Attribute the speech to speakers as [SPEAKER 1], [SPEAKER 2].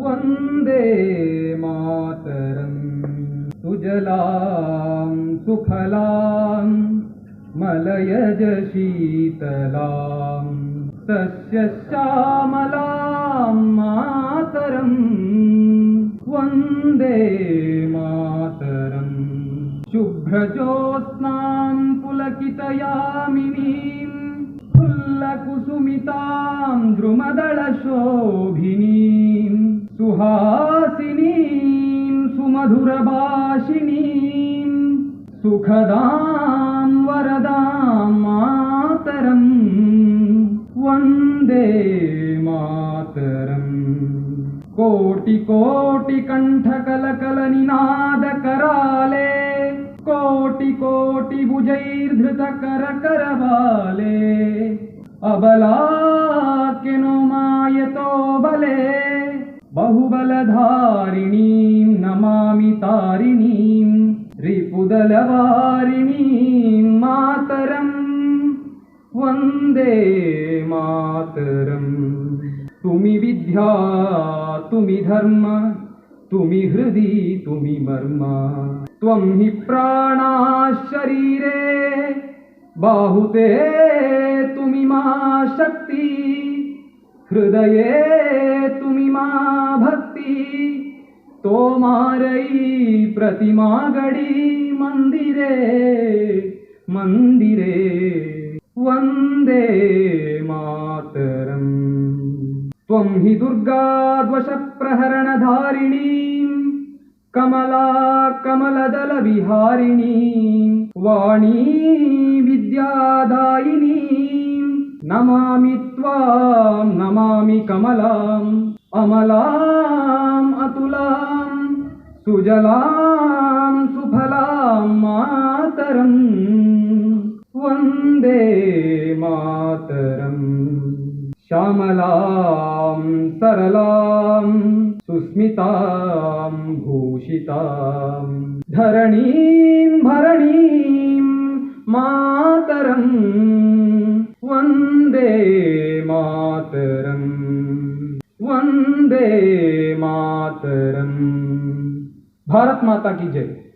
[SPEAKER 1] Vande Mataram. सुजलां सुफलां मलयज शीतलां सस्यश्यामलां मातरं वन्दे मातरम्। शुभ्रज्योत्स्नां पुलकितयामिनीं फुल्लकुसुमितां द्रुमदलशोभिनीं सुहासिनीं सुमधुरभाषिणीं सुखदां वरदां मातरं वन्दे मातरम्। कोटि कोटि कण्ठकलकलनिनाद कराले कोटि कोटि भुजैर्धृत करकरवाले अबलाकेनो मायतो बले बहुबलधारिणीं नमामि तारिणीं रिपुदलवारिणीं मातरं वन्दे मातरम्। तुमि विद्या तुमि धर्म तुमि हृदि तुमि मर्म त्वं हि प्राणाः शरीरे बाहुते तुमि मा शक्ति हृदये तुमि मा भक्ति तोमारई प्रतिमा गडी मंदिरे मंदिरे वन्दे मातरम्। त्वं हि दुर्गा द्वशप्रहरणधारिणीं कमला कमलदलविहारिणीं वाणी विद्यादायिनीं नमामि त्वां नमामि कमलाम् अमलाम् अतुलां सुजलां सुफलां मातरं वन्दे मातरम्। श्यामलां सरलां सुस्मितां भूषितां धरणीं भरणीं मातरं वन्दे मातरम् वन्दे मातरम्। भारत माता की जय।